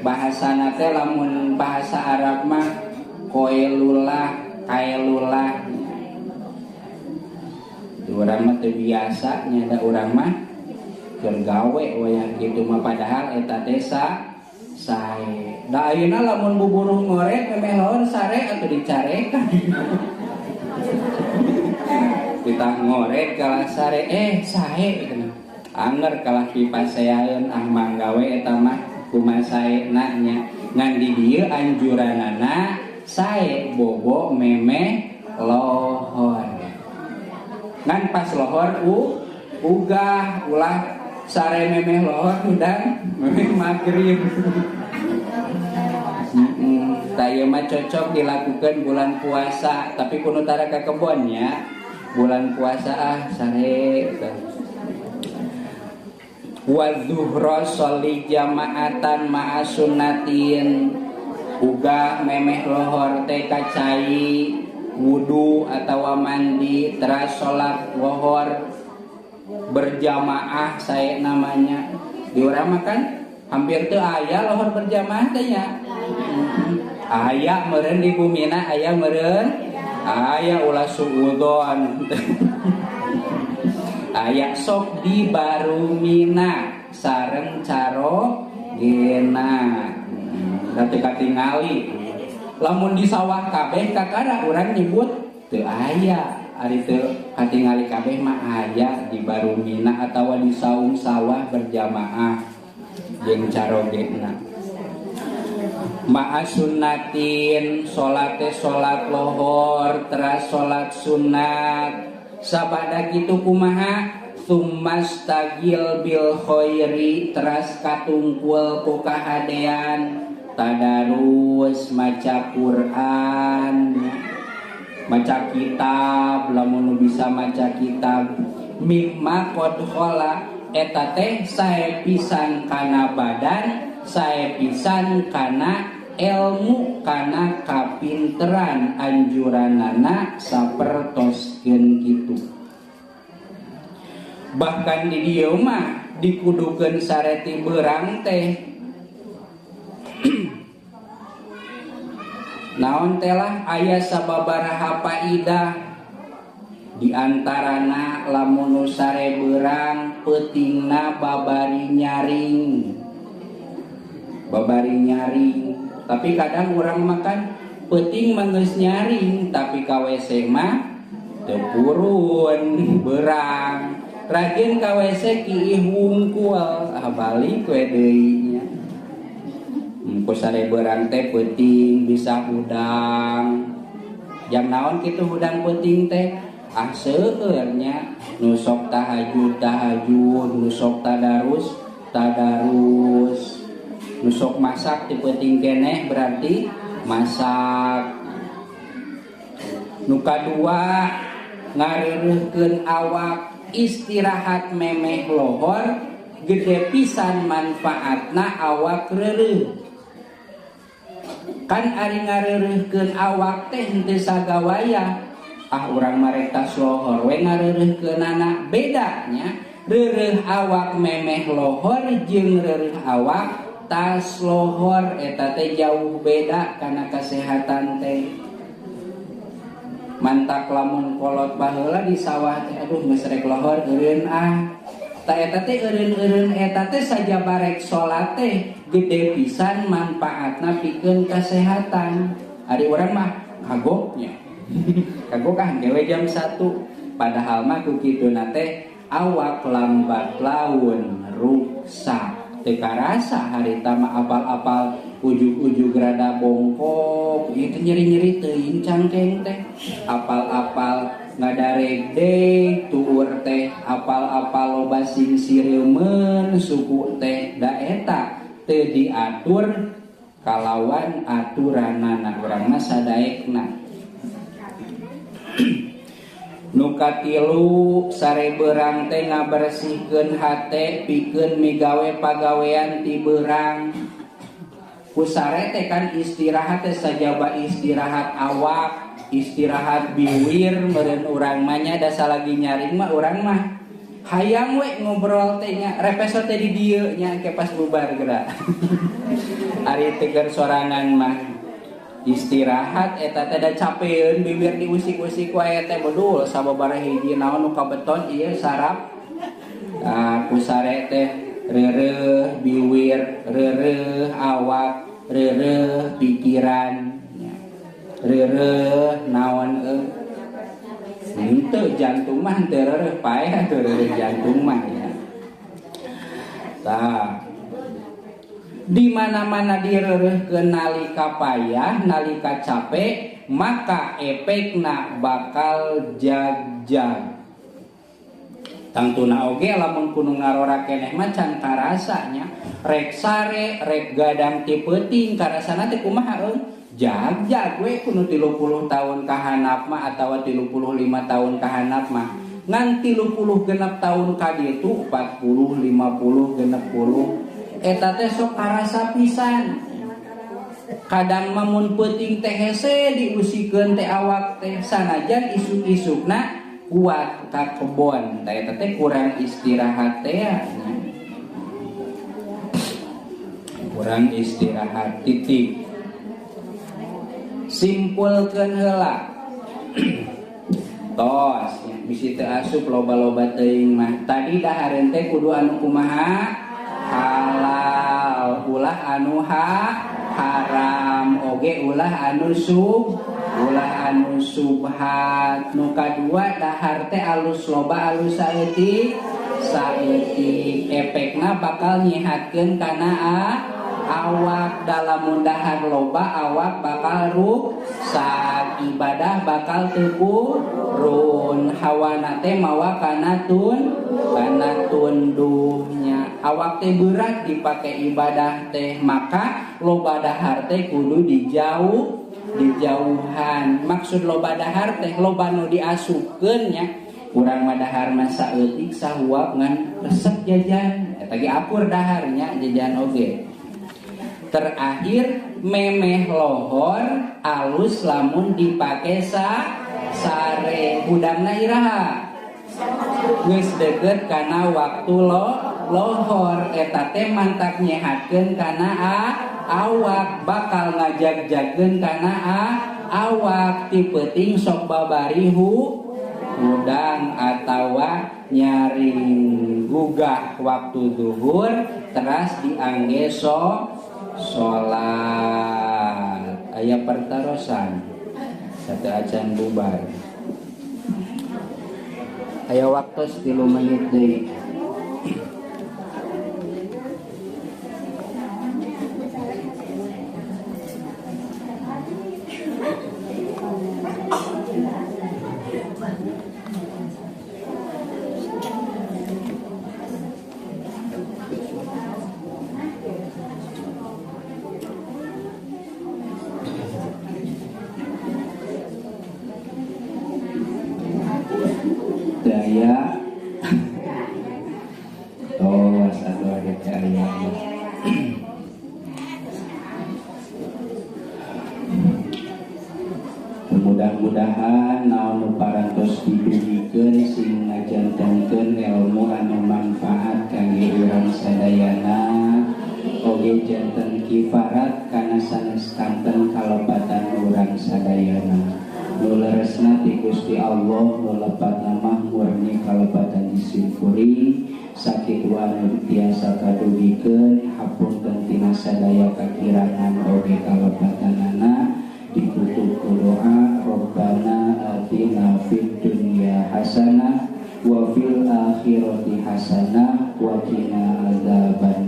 Bahasana teh lamun bahasa Arab mah qailulah, kailulah. Urang mah teu biasa nya, da urang mah keur gawe wayah kitu mah, padahal eta teh sae. Da ayeuna lamun buburuh ngoret memeh lohor sare atuh dicarekan. Kita ngoret kalah sare, sae cenah. Anger kalah pipaseaeun, ah mangga we eta mah kumaha saena nya. Ngan di dieu anjuranana sae bobo memeh lohor. Ngan pas lohor ugah, ulah sare memeh lohor hudang memeh magrib. Tah ieu mah cocok dilakukan bulan puasa, tapi kudu tara ka kebon nya. Bulan puasa ah sare teh. Wa zuhra sholli jama'atan ma'a sunnatin. Ugah memeh lohor teh kacai wudu atawa mandi teras salat lohor berjamaah sae namanya. Di urang mah kan hampir teu aya lohor berjamaah teh nya. Aya meureun di bumina, aya meureun, aya ulah suudzon. Aya sok di Barumina sareng carogena. Da teu katingali. Lamun di sawah kabeh kakara urang nyebut teu aya. Ari teu katingali kabeh mah aya di Barumina atawa di saung sawah berjamaah jeung carogena. Ma'a sunnatin, salate salat lohor teras salat sunat. Sabada kitu kumaha? Tsumastagil bil khairi, teras katungkul ku kahadean, tadarus maca Quran, maca kitab, lamun bisa maca kitab. Mimma qad khala, eta teh sae pisan kana badan, sae pisan kana ilmu, kana kapinteran, anjuranana sapertoskeun kitu. Bahkan di dieu mah dikudukeun sareti beurang teh. Naon teh lah aya sababaraha faidah. Di antarana lamun nu sare beurang peutingna babari nyaring. Babari nyaring. Tapi kadang urang makan peuting mah geus nyaring tapi ka WC mah teu purun beurang. Rajin ka WC kiih wungkul, ah balik we deui nya. Ku sare beurang teh peuting bisa hudang. Jam naon kitu hudang peuting teh? Ah seueur nya, nu sok tahajud tahajud, nu sok tadarus tadarus. Nu sok masak ti peuting keneh berarti masak. Nu kadua ngareureuhkeun awak, istirahat memeh lohor gede pisan manfaatna awak reureuh. Kan ari ngareureuhkeun awak teh henteu sagawaya. Ah urang mah rek tas lohor we ngareureuhkeunana, bedanya reureuh awak memeh lohor jeung reureuh awak tas lohor eta teh jauh beda kana kesehatan teh. Mantak lamun kolot baheula di sawah teh aduh geus rek lohor eureun ah. Ta eta teh eureun-eureun eta teh sajabarek salat teh gede pisan manfaatna pikeun kesehatan. Ari urang mah kagoknya. Kagok ah gewe jam 1. Padahal mah ku kituna teh awak lambat laun ruksak. Teu karasa harita mah apal-apal ujug-ujug rada bongkok, ieu teh nyeri-nyeri teuing cangkeng teh. Apal-apal ngadaregdeg tuur teh, apal-apal loba sing sireumeun suku teh, da eta teu diatur kalawan aturanana urang mah sadaekna. Nu katilu sare beurang teh ngabersihkeun hate pikeun migawe pagawean ti beurang. Ku sare teh kan istirahat teh sajaba istirahat awak, istirahat biwir meureun urang mah nya, da salagi nyaring mah urang mah hayang we ngobrol teh nya, repeso teh di dieu nya ke pas bubar geura. Ari teger sorangan mah istirahat eta teh da capeun bibir diusik-usik wae teh bedul sababaraha hiji naon nu kabeton ieu sarap. Nah, ku sare teh reureuh biwir, reureuh awak, reureuh pikiran, reureuh naon euy. Henteu jantung mah henteu reureuh paeh atuh reureuh jantung mah ya. Tah di mana-mana direureuhkeun nalika payah, nalika capek, maka efekna bakal jag-jag. Tangtuna oge lamun kudu ngarora keneh mah can karasanya, rek sare, rek gadang ti peuting karasana teh kumaha euy? Jag-jag we kudu 30 tahun ka handap mah atawa 35 tahun ka handap mah. Ngan 36 tahun ka ditu 40, 50, 60 eta teh sok karasa pisan. Kadang mah mun peuting teh hese diusikeun teh awak teh sanajan isuk-isukna kuat ka kebon teh eta teh kurang istirahat teh nya. Kurang istirahat titik. Simpulkeun heula. Tos nya bisi teu asup loba-loba teuing mah. Tadi dahareun teh kudu anu kumaha? Halal, ulah anu haram, oge ulah anu sub, ulah anu subhat. Nu kadua dahar teh alus loba alus saeutik, saeutik efekna bakal nyihatkeun kana awak. Dalam dahar loba awak bakal rusak, ibadah bakal teu purun, hawana teh mawa kana tun, kana tunduhnya. Awak teh berat dipakai ibadah teh, maka loba dahar teh kudu dijauh, dijauhan. Maksud loba dahar teh loba nu diasupkeun nya. Urang mah dahar mah saeutik sahuap ngan resep jajan. Eta ge akur daharnya jajan oge. Terakhir memeh lohor alus lamun dipake sare. Hudangna iraha? Geus deukeut kana waktu lohor eta teh mantak nyehatkeun kana awak, bakal ngajag-jagkeun kana awak. Ti peuting sok babari hudang atawa nyaring gugah waktu zuhur teras diangge salat. Aya pertarosan satu acan bubar. Aya waktu 3 menit deui. Daya tos atau ada aya. Mudah-mudahan naon nu parantos didugikeun sing ngajantenkeun ilmu anu manfaat kangge urang sadayana, oge janten kifarat kana sanes kanten kalepatan urang sadayana. Nu leresna ti Gusti Allah, nu lepatna mah murni kalepatan disyukuri. Sakitu anu tiasa kadugikeun, hapunten tina sadaya kakirangan oge kalepatanana. Ditutup ku doa, Rabbana atina fid dunya hasanah wa fil akhirati hasanah wa qina adzaban